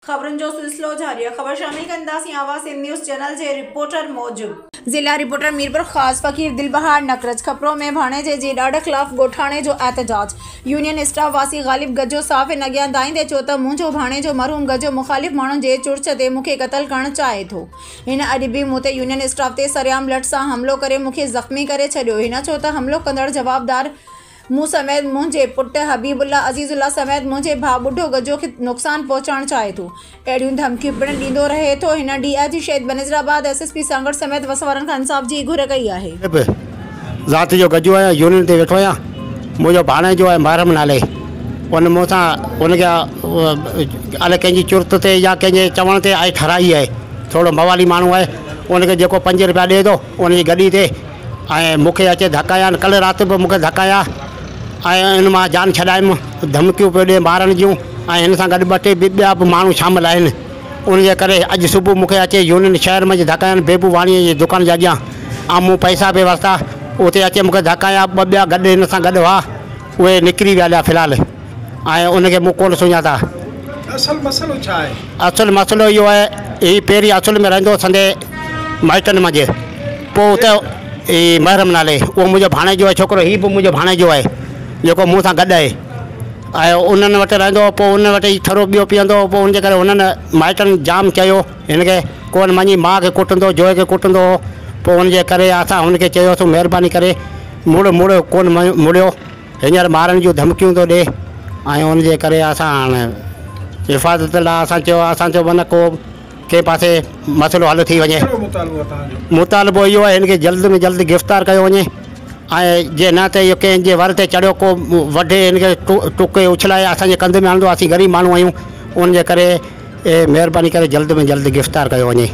خبرن جو سلسلو جاري آهي. خبر شامل ڪنداسين آواز سنڌ نيوز چينل جي رپورٽر موجب. ضلع رپورٽر ميرپورخاص فقير دلبهار نقرچ کپرو ۾ ڀاڻيجي جي ڏاڍ خلاف ڳوٺاڻي جو احتجاج يونين اسٽاف واسي غالب گجو صحافين اڳيان دانهيندي چيو ته منهنجو ڀاڻيجو مرحوم گجو مخالف ماڻهن جي چرچ تي مون کي قتل ڪرڻ چاهي ٿو هن اڄ به مون تي يونين اسٽاف تي سرعام لٺ سان حملو ڪري مون کي زخمي ڪري ڇڏيو هن چيو ته حملو ڪندڙ جوابدار مون سميت منهنجي پٽ حبيب الله، عزيز الله سميت منهنجي ڀاء ٻڍو گجو کي نقصان پهچائڻ چاهي ٿو. اهڙيون ڌمڪيون پڻ ڏيندو رهي ٿو. هن D I G Shaheed Benazirabad, S S P Sanghar سميت وس وارن کان انصاف جي گهر ڪئي آهي. به ذات جو گجو آهيان يونين تي ويٺو آهيان منهنجو ڀاڻيجو آهي محرم نالي ان مون سان ان کي الائي ڪنهن جي چرت تي يا ڪنهن جي چوڻ تي آئي ٺهرائي آهي ٿورو موالي ماڻهو آهي ان کي جيڪو پنج روپيا ڏئي ٿو ان جي گڏي تي ۽ مون کي اچي ڌڪ هنيا آهن ڪلهه رات به مون کي ڌڪ هنيا ۽ ان مان جان ڇڏايم ڌمڪيون پيو ڏي مارڻ جون ۽ هن سان گڏ ٻه ٽي ٻيا به ماڻهو شامل آهن ان جي ڪري اڄ صبح مون کي اچي يونين شهر منجهه ڌڪ هنيا آهن بيبو واڻيي جي دڪان جي اڳيان ۽ مون پئسا پئي ورتا اتي اچي مون کي ڌڪ هنيا ٻه ٻيا گڏ هن سان گڏ هئا اهي نڪري ويا هليا في الحال ۽ ان کي مون ڪونه سڃاتا. اصل مسئلو ڇا آهي؟ اصل مسئلو اهو آهي هي پهرين اصل ۾ رهندو هو سندي مائٽن منجهه پوء اتي هي محرم نالي اهو منهنجو ڀاڻيجو آهي ڇوڪرو هي به منهنجو ڀاڻيجو آهي جيڪو مون سان گڏ آهي ۽ انهن وٽ رهندو هو پوء انهن وٽ هي ٺرو ٻيو پيئندو هو پوء ان جي ڪري هنن مائٽن جام چيو هن کي ڪونه مڃي ماء کي ڪٽندو جوء کي ڪٽندو هو پوء ان جي ڪري اسان هن کي چيوسون مهرباني ڪري مڙ مڙ ڪونه مڙيو هينئر مارڻ جون ڌمڪيون ٿو ڏي ۽ ان جي ڪري اسان هاڻ حفاظت لاء اسان چيو اسان چيو من ڪو ڪنهن پاسي مسئلو حل ٿي وڃي. ڪهڙو مطالبو آهي توهان جو؟ مطالبو اهو آهي هن کي جلد ۾ جلد گرفتار ڪيو وڃي ۽ جي نه ته اهو ڪنهن جي ور تي چڙهيو ڪو وڍي هن کي ٽڪي اڇلائي اسان جي ڪنڌ ۾ هڻندو اسين غريب ماڻهو آهيون ان جي ڪري مهرباني ڪري جلد ۾ جلد گرفتار ڪيو وڃي.